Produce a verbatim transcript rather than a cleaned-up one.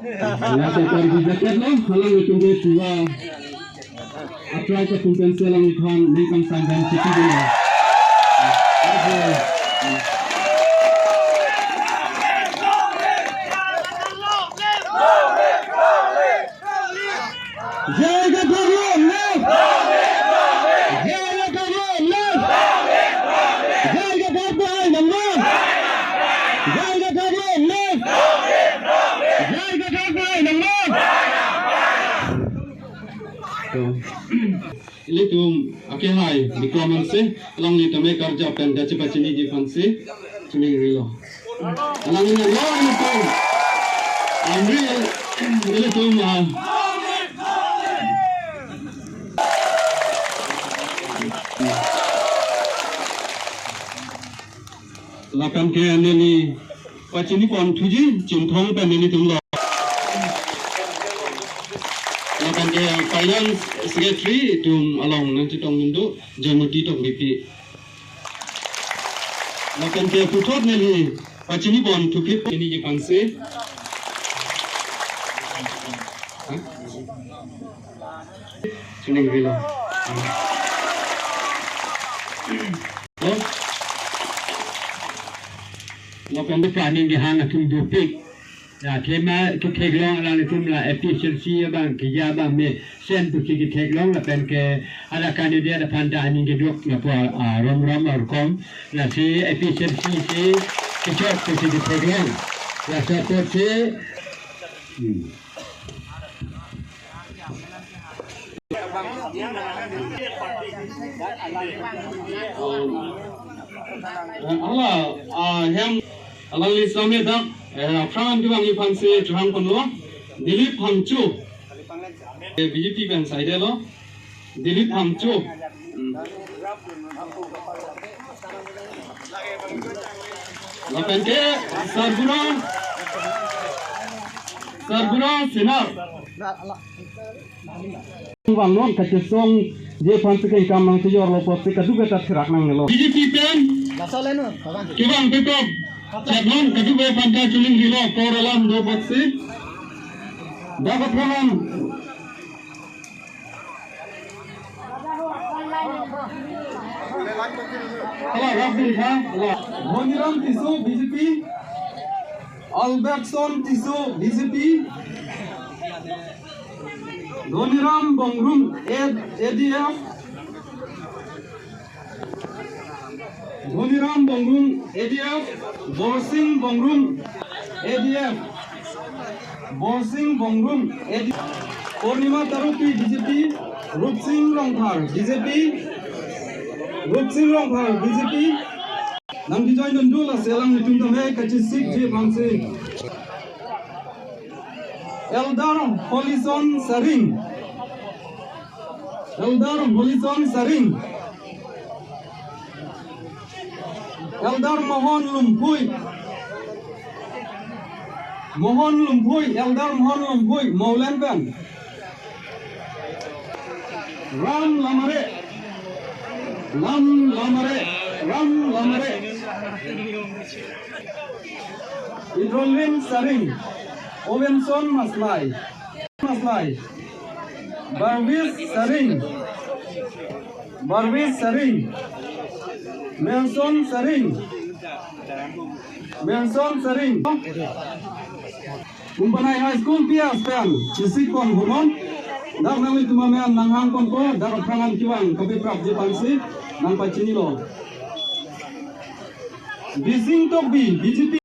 Ya, so, karbi jacket lo, halangtum ke tua. Atrai ke tum pensi alangliphan, ning kangsam pen siti dulu. J I Kathar long live! J I Kathar long live! J I Kathar pahai nang long! J I Kathar long live! J I Kathar pahai nang long! Ilitum akehai Bikram Hanse, alanglitum ekarjap pen kachepachiniji aphansi choningrilo. Alangli nang long ilitum. Amri ilitum, ah, lapen ke neli pachini pon thuji Chinthong pen nelitum lo. Lapen ke Finance Secretary itum along nangchetong dun do Joymoti Tokbipi. Lapen ke puthot neli pachini pon thuphit neli ke panse. Choningrilo. Lapen ke planning kehang atum dopik. Ya, athema ketheklong alanglitum la efficiency abang keja abang mesen pusi ketheklong lapen ke hala candidate aphan ta aning keduk lapu, ah, rom rom arkom lasi efficiency si kechok pusi ketheklong. Laso apotsi, hmm. Hala, ah, hem alangli same dak, eh, aphrang kevangji aphansi chehang ponlo, Dilip Phangcho. Eh, B J P pen side lo, Dilip Phangcho. Hmm. Lapen ke Sarbura, Sarbura Senar. Vangnon kachesongji aphansi kengkam nangchejorlo apotsi kadokave ta therak nangnelo. B J P pen kevang pekok chetnon kadokave aphan ta choningrilo, kor alam do apotsi. Dak aphrang Hala, Rabdin ha, hala. Dhoniram Tisso, B J P. Albertson Tisso, B J P. Dhoniram Bongrung, A-, A D F. Dhoniram Bongrung, A D F. Borsing Bongrung, A D F. Borsing Bongrung, A D F. Purnima Tarupi, B J P. Rupsing Rongphar, B J P. Rupsing Rongphar, B J P. Nangkejoin dun do lasi alanglitum tame kachesikji aphansi. Elder Holison Saring. Elder Holison Saring. Elder Mohon Lumphui. Mohon Lumphui, Elder Mohon Lumphui, Maulen pen. Ram Lamare. Ram Lamare. Ram Lamare. Idrolin Saring. Owenson Maslai. Maslai. Barvis Saring. Barvis Saring. Melson Saring. Melson Saring. Umpanai High School P S pen chesik pon hunon. Dak nanglitum amen nanghang ponpo, dak aphrang an kevang kapeprapji aphansi nangpachinilo. Bising Tokbi, B J P.